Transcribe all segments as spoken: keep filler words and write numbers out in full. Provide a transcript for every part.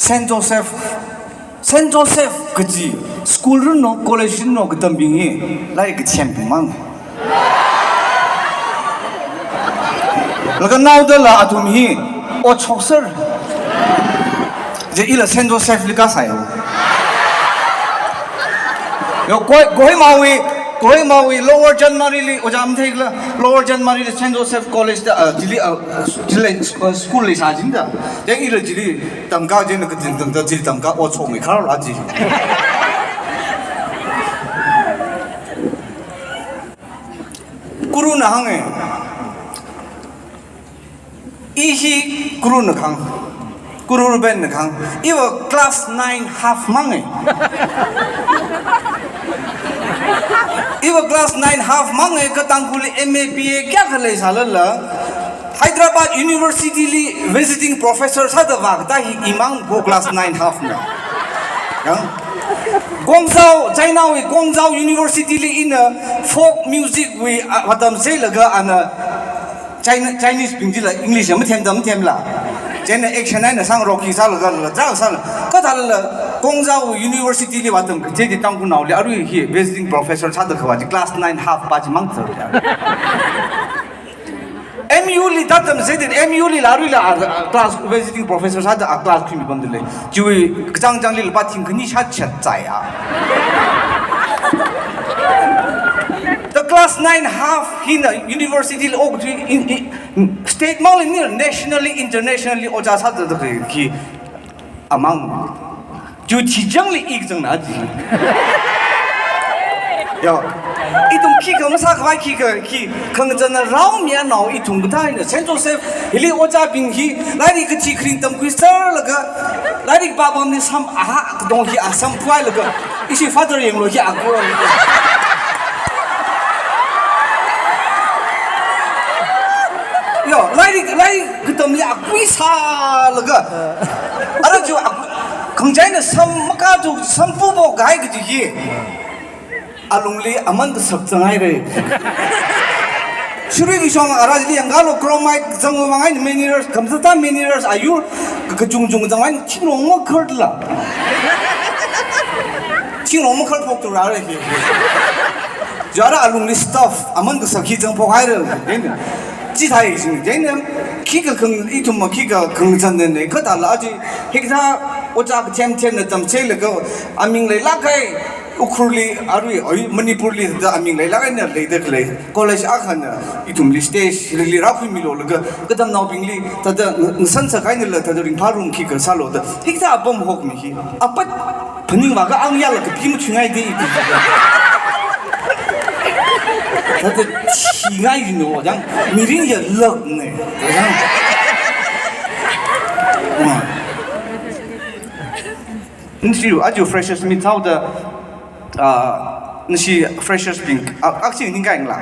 Saint Joseph, Saint Joseph kaji school runo, college runo katambing hi lairik kachemping mang. Laga naodala athum hi otshokser. Je ila Saint Joseph li kasā yo. Yo, Kohimawui, Kohimawui Lower Chandmari li, ojā matheila, Lower Chandmari li Saint Joseph College da, ah, chili, ah, chili, ah, school leisā jida. Yang ila chili tamkā jina kating tangda chili tamkā otshokmi kharā chi. Guruna hānga. I hi guruna kahāng. Guru Ruben na kahāng. Iva class nine half manga. Iva class nine half manga, kha Tangkhulli M A B A kayākha leisālala, Hyderabad University li visiting professor sāda vākatā hi imang ko class nine half na. Yang Guangzhou, China wui Guangzhou University li ina folk music wui, ah, vātamchilaga ana China, Chinese bing chila English ya mathem tam themla. China action eina sang rock hi sālaga la, zang sāla. Kathālala Guangzhou University li vātamkachi chi Tangkhulnaoli arui hi visiting professor sāda khavā chi class nine half pa chi mang tsar ya. M U li tātamchi din, M U lila aruila, ah, class visiting professor sāda, ah, class khuimi pamda lei. Chiwui kachāng chāngli lupā thingkhani shāchat chai ya. The class nine half hina university li ok tui in, in, state mangli ni, nationally, internationally ojā sāda da khi amang. Ju thichangli ik chang na ji. Yo. Ithum khikha masākhavai khikha, khi khangachāna raomi anao ithum kathāna Saint Joseph hili ojābing hi lairik kachi kharing tamkhuiserlaga, lairik pāpamli sam aha katong hi asam phuilaga, ishi father yanglu hi aku. Yo, lairik, lairik katamli akui sālaga. Ara ju aku, khangachāna sam makā tu sam pupo kahai kaji hi. Alungli aman kasak zanghaira. Shuri kishong ara jili yangkalo chromite zangwui vang eina minerals, khamsāta minerals ayur kachungchung zangwui eina thingrong makharla. Thingrong makhar phok tu rāra hi. Jara alungli stuff, aman kasak hi zangphok haira. Chithāi sing, jina, khikha khang, ithum ma khikha khangachāna ne, kathāla aji, hikathā ojā kathem themna tamchilaga, aming leilāk kahai, Ukhrulli, arui, oi, Manipurli da aming leilāk eina leida khalei. College akhana, ithumli stage, lili rākhuimilu laga, katamnaobingli, thāda, ng-, ngasan sākahainala, thāda ringphā rum khikha sālu da. Hikathā apam hokmi hi. Apat, phaning vāka ang yāla kapi mathuingai di, ipi. Thāda, thingai jino, yang, mirin ya lak ne. Yang. Wah. Nashi, aja freshers meet thāda, ah, nashi freshers bing, ah, actually, ningkaila.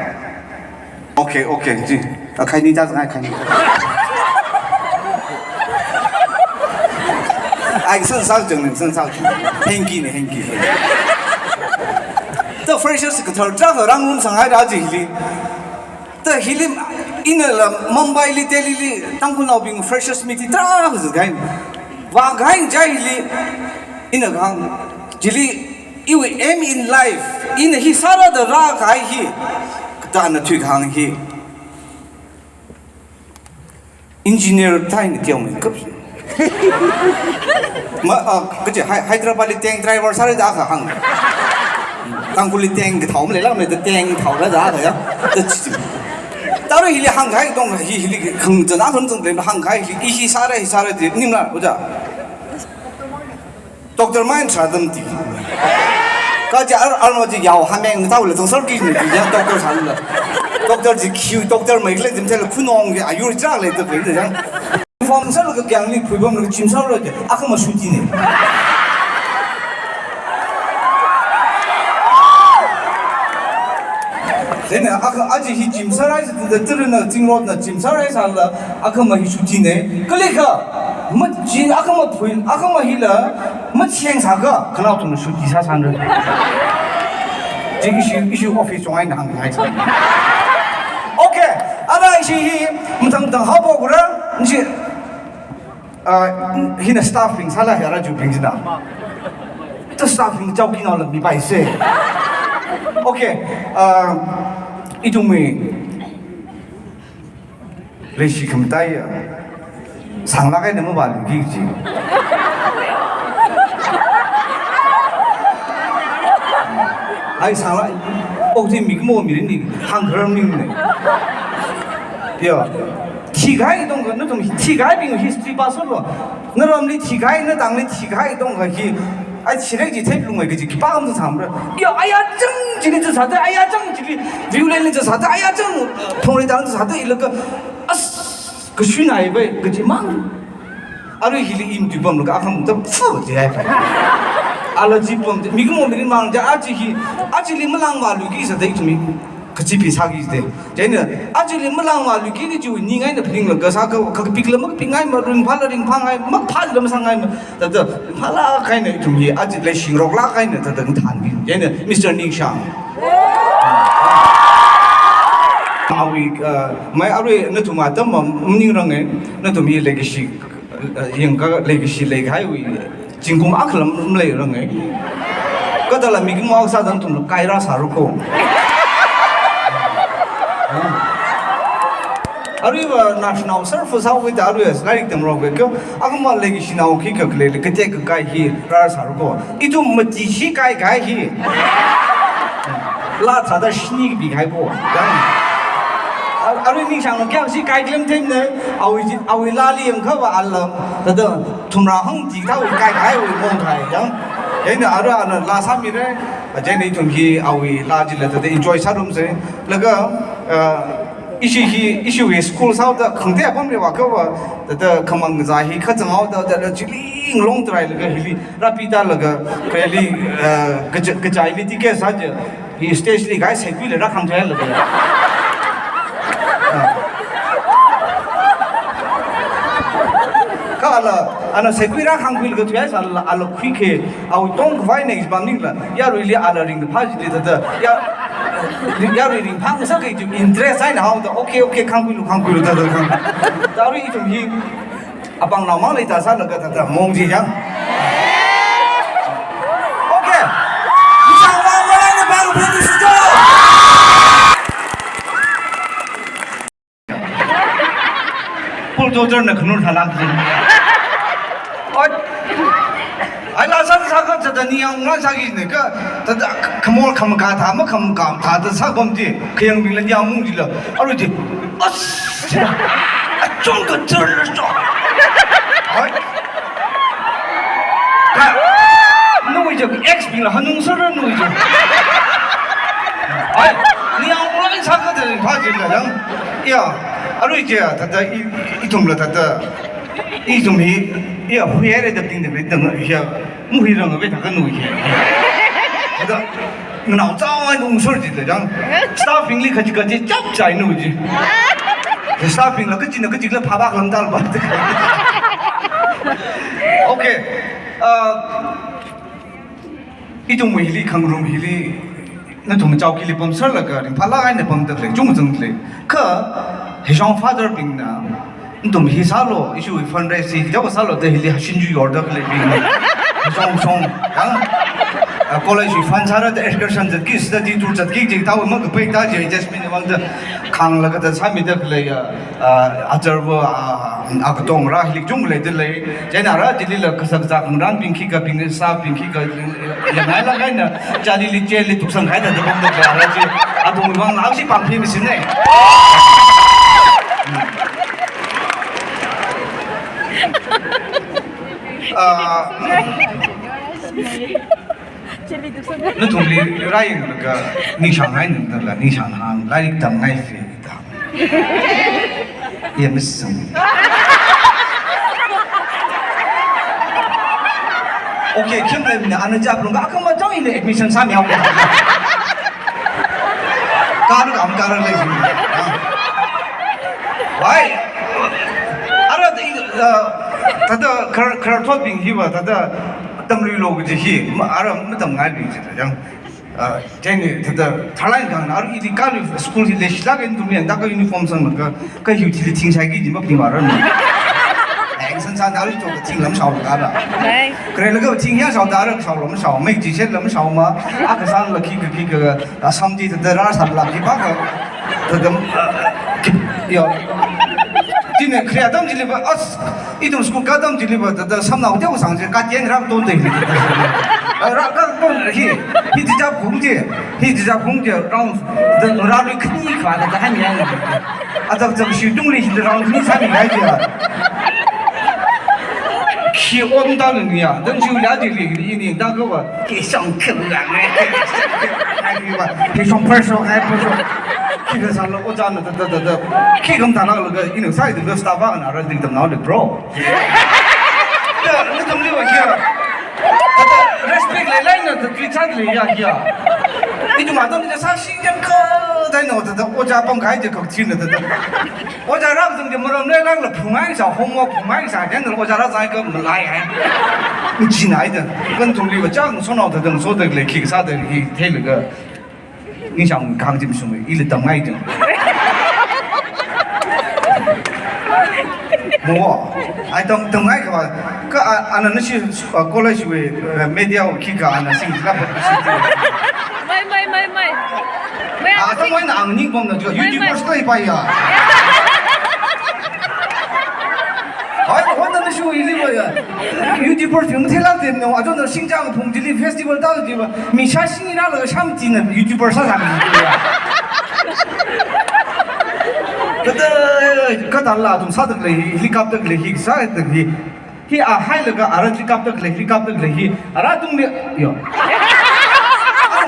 Okay, okay, ji. Ah, khaini ta, ngai khaini. Ai, san sal jeng, san sal. Hanky ne, hanky. The freshers kathar, travel rang room sang hai da ji hili. The hili, inala Mumbai li, Delhi li, Tangkhulnaobing freshers meet travel zgai. Vākahai jai hili, ina kahāng, jili, iwui aim in life, ina hi sāra da rākahai hi, kathāna thuikahāng hi. Engineer thāina teomeikap. Ma, ah, kaje Hy-, Hyderabad li tank driver sāra da kahāng. Tangkhulli tank kathao maleilākmana da tank thaora da kahāng ya. Da chi. Tara hili hāngkahai tong hi hili khangachāna khangachāna hāngkahai hi, i hi sāra, hi sāra di, nimla, ojā. Doctor mai sādam ti. Kaja ar, ar mo ji yao ha meng tau le tong sar ki ni ya doctor sāla. Doctor ji khiu doctor mai le jim thela khunong ya ayur chak le to pe ya. Form sālaga kyangli phui bamlaga gym sāra de. Akhama shuti ne. Then akha aji hi gym sāra, the, the, the, the, the, thing road na gym sāra sāla, akhama hi shuti ne. Kalikha, ma, ji, akhama phui, akhama hila, macheng sāka, khanao thung shuti sāsanra. Ji ishi, ishi office chongai nang ngai. Okay, ara ishi hi, mthang thang hao po kura, ji. Ah, hina staff bing sāla hi ara jubing jina. Ta staff bing chao kinao la mi bai se. Okay. Ah, ithumwui leishi khamataiya sānglāk eina mavāluiki kaji. Ai sānglāk, okathui mikumo mirinli hāngkharar maningmana. Ya. Thikahai tongkha, nathum thikahaibing history pāsālu. Naramli thikahai, natangli thikahai tongkha hi, ai, chirek chi theiplungai kaji khipākha masāmara. Ya, aya chang chili chi sāda, aya chang chili, viewline li chi sāda, aya chang phungri tang chi sāda, ilaga, as, kashui nai bai, kaji mang. Arui hili i matuipamlaga akham ta phu ji hai bai. Ala jipam, mikumo mirin mang ja, aja hi, ajali malangvāluiki sāda ithumwui kachipi sāki de. Chieina, ajali malangvāluiki kajiwui ning eina phaninglaga sākha, kakapikla makapingai ma, ringphāla ringphāngai, makaphāla masāngai ma. Thāda, phālāk eina ithum hi, aja leishingaroklāk eina, thāda ngathānki. Chieina, Mister Ningshang. Awui, uh, mai arui nathum atam ma, maningranga, nathum hi leikashi, uh, yangkha leikashi leikahaiwui zingkum akhala maleiranga. Kathāla mikumo sāda nathum kai rāsāra ko. Aruiva national service sāhaoda aruiva lairik tamrok ko. Akhama leikashinao khikha khalei katek kakai hi rāsāra ko. Ithum mati shi kaikahai hi. Laa thāda shini kapikahai ko. Yang. Ar-, arui Ningshang lo kya shi kai klim them ne. Awui, awui laali yangkhava alam. Thāda thumrā hangti thāwui kaikahaiwui mong thai yang. Chieina ara ana laa sāmira. Chieina ithum hi awui laa chila thāda enjoy sārumsa. Laga, uh, ishi hi, ishiwui school sāhaoda khangatei apamli vākhava, thāda khamang kazā hi kazang haoda, thāda chili ngalong trai laga hili, rāpida laga, kali, uh, kaja-, kajaili ticket sā je, hi stage li kai saikhuila rākhangthuilaga. Ah. Kha ala, ana saikhui rākhangkhuilaga thuihaisālala, ala khuikhe, awui tongkhavai next pamningla, yaruili ala ringphā jili thāda, ya, yarui ringphā ngasakki ju interest eina haoda, okay, okay, khangkhuilu, khangkhuilu, thāda khang. Thāda arui ithum hi, apāngnaomang leida sālaga thāda mong ji yang. Okay. Isang wa malai na bang pun di situ. Bulldozer na khanur thalak jin. Oi. Ai laa sāsākha thāda ningyāng ngarā sāki ne kha thāda khamor khamkā thā makhamkā thāda sāpam ji. Khayangbingla ningyāng mung jila. Arui ji. As. Achon ka char la so. Oi. Ka. Nawui ji ex bingla hanung sāra nawui ji. Ai. Ningyāng ngarā sākha thāda phā jila yang. Ya, arui je, thāda i, ithumla thāda, ithum hi, ya, huihaira da ting da bai da ya, muhui rang bai thākha nu ya. Thāda, nganao chao ai nung sur ji da jang. Staff bingli kaji kaji chap chai nu ji. Staff bingla kachina kajila phābak lam tal ba. Okay. Uh, Ithumwui hili khangarum hili, nathum chowkili pamserlaga, ringphālāk eina pamda khalei, chungchang khalei. Kha, Hechong father bingna, nathum hi sālu, ishiwui fundraise hi, hithāva sālu, da hili hashing ju yorda khaleibing. Hechong shong, yang, ah, college wui fund sāra da excursion zatki, study tour zatki, jing thāva makapai da, jing Jasmine wangda, khanglaga da sāmida khalei, ah, ah, achar va, ah, akatong rā hili kachungkha leida lei. Chieina rā chilila kasak zak ngarānbing khikha bing sābing khikha yangailāk eina chali li cheli tuksang khaida da pamda khalei rā chi. Athumwui vang lāksi pāngphi mi sine. Ah, nathumli rāyanglaga Ningshang hai ningdala Ningshang hāng lairik tamngai fi da. Ya, Miss Sung. Okay, khim lem ne, ana jap lung ka, akama jong ine admission sāmi hao. Kar kam kar lei. Why? Ara, uh, thāda khar, khar thotbing hiva, thāda tamluilu kaji hi, ma, ara matamngaibing jila yang. Ah, chieina thāda tharlāk eina kha, arui ili kali school hi leishilāk eina ithum yang, thākha uniform sanglaga, kha hiwui thili thingsaiki ji maping vāra na. Action sāna, arui chok thing lam shao la ra. Kare laga thing ya shao da ra shao lam shao, mai chi shet lam shao ma, a ka san la ki ka ki ka, a sam ji da ra san la ki ba ka, da da, ki, yo. China kre atam chili ba, as, ithum school ka atam chili ba, da da sam na hotel sang je, ka tien ram ton de. Ra ka ton hi, hi ji ja bung je, hi ji ja bung je, round, da ra lui khni kha, da da han ya. Azak zak shi tung li shi rang ni sa ni hai jia. Khi on ta ni ya, dan ju ya di li li ni da ko ba. Khi shong khu ya ngai. Hai ni ba. Khi shong per shong hai per shong. Khi ka sa lo o jan da da da da. Khi kam ta na lo ga, you know, sai da staff na ra ding tam na le, bro. Da, na tam li wa kia. Respect lei lei na, da, kri chat lei ya, ya. Ithum atam ni sa shi yang ka, dai no, da, da, oja pam kai je kok chin na, da, da. Oja rak zang je maram lei lang la phung ai sa, homework phung ai sa, jan oja rak zang ka malai ai. Chin ai da. Kan tum li wa chang so no, da, da, so da le ki sa da hi thei le ga. Ni shang kang jim sung, ili tam ngai jing. Mo, ai tam, tam ngai ka ba, ka, a, ana nashi, a, college wui, a, media wui ki ka ana sing la ba. Mai, mai, mai, mai. Mai, a, tam mai na ang ni bom na jo, mai, mai. University pa ya. Hai, hon na nashi wui ili ba ya. YouTuber thing thela tem no, ajo na Xinjiang phung jili festival ta ji ba, mi sha sing ina la sham ti na YouTuber sa sa mi ji ba. Kata, kata la tum sa tak le, helicopter le, hi sa tak le. Hi a hai la ka, ara helicopter le, helicopter le, hi ara tung le, yo.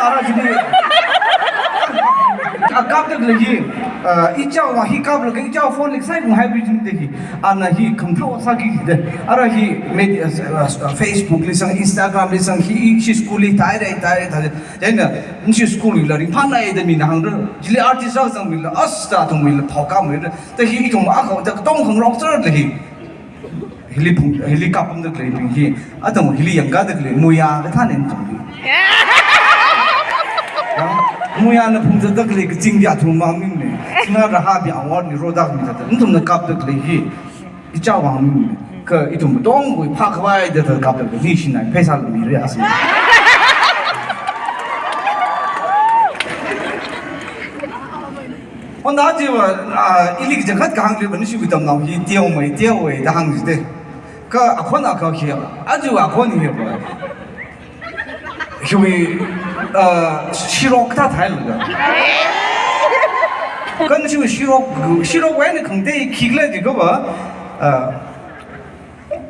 Ara ji le. A kap tak le, hi, a, i chao wa, hi kap le, i chao phone le, sai kung hybrid ni de hi. Ana hi kham thao sa ki de. Ara hi media, uh, uh, Facebook li sang, Instagram li sang, hi, hi school li tai, tai, tai, tai. Then, uh, hi school li la ring phan ai de mi na hang de. Jili artist sang sang mi la, as ta tung mi la, phao ka mi la. Te hi tung a ko, te tong khang rock star de hi. Hili phung, hili kapam de le bing hi. Atong hili yang ka de le, muya ka tha nen tung hi. Muya na phung de le, ka ching ya thung ma mi ne. Ching ra ha bi award ni ro da mi de. Ntum na kap de le hi. I cha wang mi. Ka ithum tong gui phak vai da da kap da ni shin nai pheisā lumi re asma. Hon da ji wa, ah, ili ki jakhat ka hang li ba ni shi wi tam nau hi tiao mai tiao wei da hang ji de. Ka akhon a ka khi, a ji wa akhon hi ba. Hiwui, uh, shirok ta thai laga. Kan hiwui shirok, shirok wai ni khangte khikla di ko ba, uh,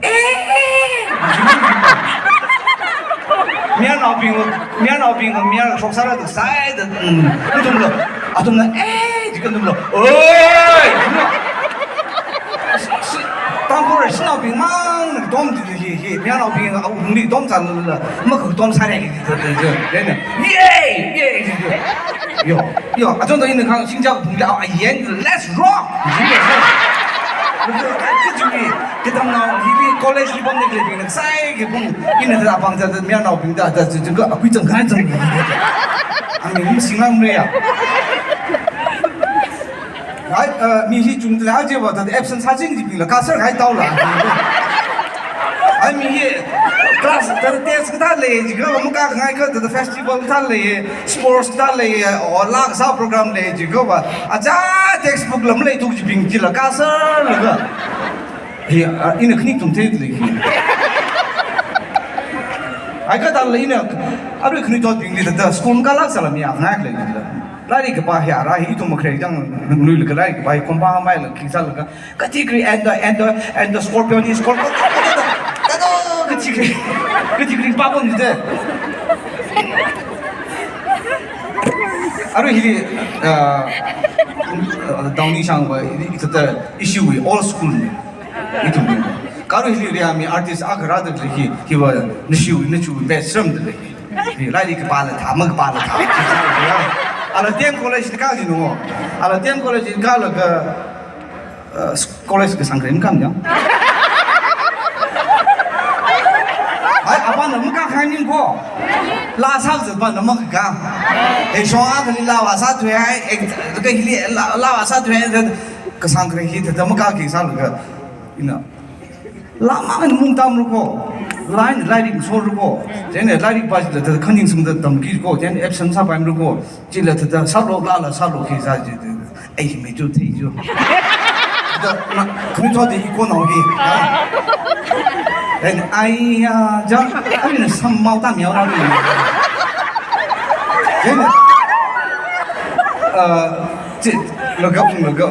eh, eh. Miyanaobing, miyanaobing, miyana shok sāra tu sai da, mm, athumla, athumla, eh, di kan athumla, oi, athumla. Tangkhul shanaobing mang, dom di, hi, hi, miyanaobing, a, ungli dom zan la, ma ko dom sāre, yay, yay, yo, yo, athumda ina khang, Xinjiang phung li, a, yen, let's rock! Ki jimi, ki tam nao, hi, hi, college li pam ni le, bing, sai, ki phung, ina da pang, da, da, miyanaobing, da, da, da, da, a, kui zang, kai zang, a, mi, mi, sing lang, mi, ya. Hai, uh, mi hi chungda lei jiva, thāda absent sāching jibingla, kasā hai taola. Hai mi hi class, thāda test kathā lei, jiakha, amaka ngai kathāda festival kathā lei, sports kathā lei, o laa kasā program lei, jiakhava, aja textbook lam lei tuk jibing jila, kasā laga. Hi, uh, ina khani tum thei lei hi. Hai kathāla ina, arui khani totbingli thāda, school kalak sāla mi a ngai lei jila. Lairik kapā hi ara hi ithum makhare jang lui laga lairik kapā hi compound mai la khi sālaga category and the, and the, and the scorpion is scorpion. Kado category, category pa kon de. Arui hili, uh, uh, Downy shang ba, ithāda issue wui all school ni. Ithum. Karo hili ria mi artist akha rāda lei hi, hiva nashi wui, nachu best ram da lei. Hi, lairik kapā la thā, makapā la thā. Ala D M College li ka jino. Ala D M College li kalaga, uh, college kasang krim kam jang. Hai, apāna makakhangai ning ko. Laa sā zatpana makaka. Eh, shong akhali laa vāsā thuihai, eh, ka hili laa, laa vāsā thuihai, kasang krim hi thāda makaki sālaga. Ina. Lāmang eina mung tamra ko. Laa eina lairik sora ko. Chieina lairik pāchila thāda khaningsangda tamki ko. Chieina absent sāpaimara ko. Chila thāda sālu, lala sālu khi sā chi. Ai, mi chu thei chu. Da, na, khanuithotbing hi ko nao hi. Ai, ai ya, ja, ai na sam mau tam yao na ni. Chieina, uh, chi, laga, laga.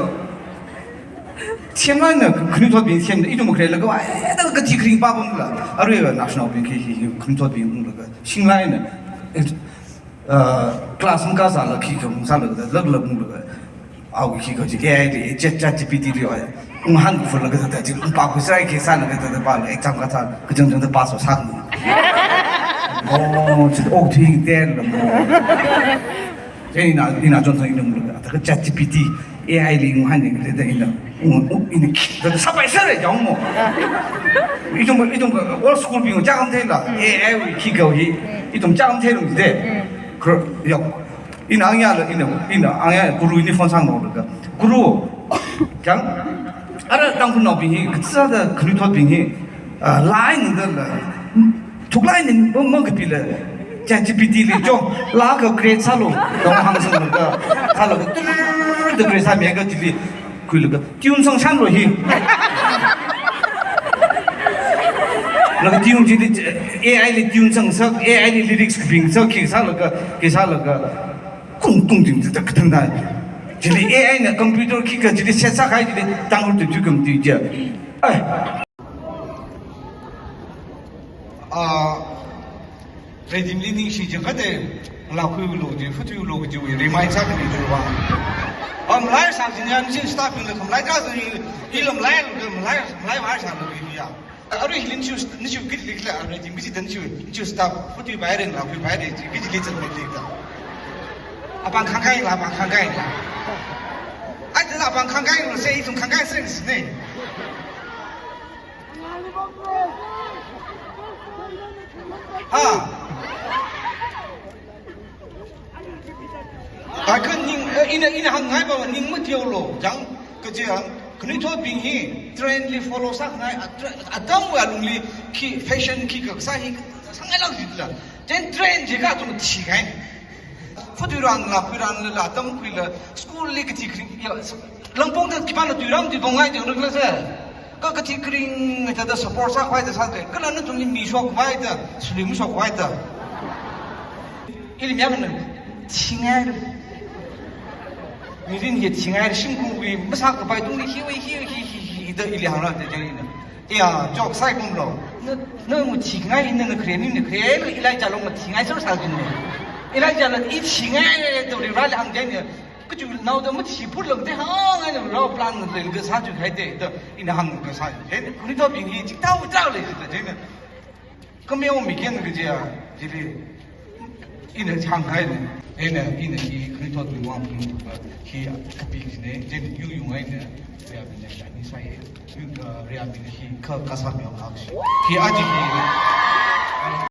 Themlaina, khanuithotbing themda, ithum khaleila, ai, da kathi kharing pāpamla. Aruiva national bing khi, khi, khi, khanuithotbing unglaga. Singlaina, eh, uh, class makasāla khi, khi, ungsālaga, laga, laga, unglaga. Au khi, khi, khi, A I li, Chat, ChatGPT li, ai. Unghan phulaga, da, da, chi, ungpā khuisai khi, sālaga, da, da, pāla, exam kathā, kachangchangda pass sākmi. Oh, chi, oh, thing ten la mo. Chieina, ina chonthang ina unglaga, thāda ChatGPT, A I li unghan yanglaga ina, ung, ung, ina khi, thāda sāpai sāra jang mo. Ithum, ithum ka, old school bing chāngam theila, A I wui khi kau hi, ithum chāngam theilung de. Kro, yok. Ina angyāla, ina, ina angyā, guru ini phone sānglu laga. Guru, jang, ara Tangkhulnaobing hi, kathāda khanuithotbing hi, ah, laa eina da la, thuklaa eina ma, makapila, ChatGPT li jo, laa ka create sālu, da hāngsanglaga, sālaga, turr, da create sāmilaga chili, khuilaga, tune sangsanlu hi. Laga tune chili, A I li tune sangsak, A I li lyrics kapingsak, khi sālaga, khi sālaga, kung kung jing da kathāng da. Chili A I na computer khi ka chili set sākahai chili, Tangkhul tuitu kam tui ja. Ai. Ah, Redim li ningshi jing kate, lakhuilu ji, futhuilu ji, remind sākami ji wa. Am lai sā jing yan jing staff bingla kam lai ka jing, ilam lai, kam lai, kam lai wa sālu ji ya. Arui hili nishu, nishu kit likla, arui Redim kit dan nishu, nishu staff, futhui bai ren, lakhui bai ren, kit li zat me likla. Apāng khangkai la, apāng khangkai la. Ai, thāda apāng khangkai lo se, ithum khangkai seng si ne. Ha. Ai kha ning, eh, ina, ina hāngngai pa ning mateolu, jang, kaje hāng, khanuithotbing hi, trend li follow sāngai, a, tre-, atam wa lungli, khi, fashion khi kasā hi, sāngailāk jila. Then trend chi kathum thikahai. Futhui ran la, khui ran la, atam khuila, school li kathi kring, ya, langpong da khipāna tui ram tui pongai jang rikla se. Ka kathi kring thāda support sākhavai da sāda, kala nathumli mi shokhavai da, suli mashokhavai da. Ili mi akhana, thingai. Mirin hi thingai, shimkhurwui masākapai tungli hiwui hi, hi, hi, hi, da ili hāngra da jang ina. Ya, jok saikumlo. Na, na mu thingai, na, na kren, na kren, Elijah lo ma thingai sāsā jin ne. Elijah lo i thingai, da Varivarali hāng jang ne. Kachu naoda mathi put lang te hāngngai na rao plan na le ga sā chu hai te da ina hāng ga sā. He, khanuithotbing hi chik tau tau le da jang na. Kameo mi ken ga jia, jili. Ina hāngngai na. Ina, ina hi khanuithotbing wang pung ba hi kapi ne, jin yu yu ngai na. Ria bin na ni sai. Yu ga ria bin hi ka ka sā meo ka shi. Hi aji hi.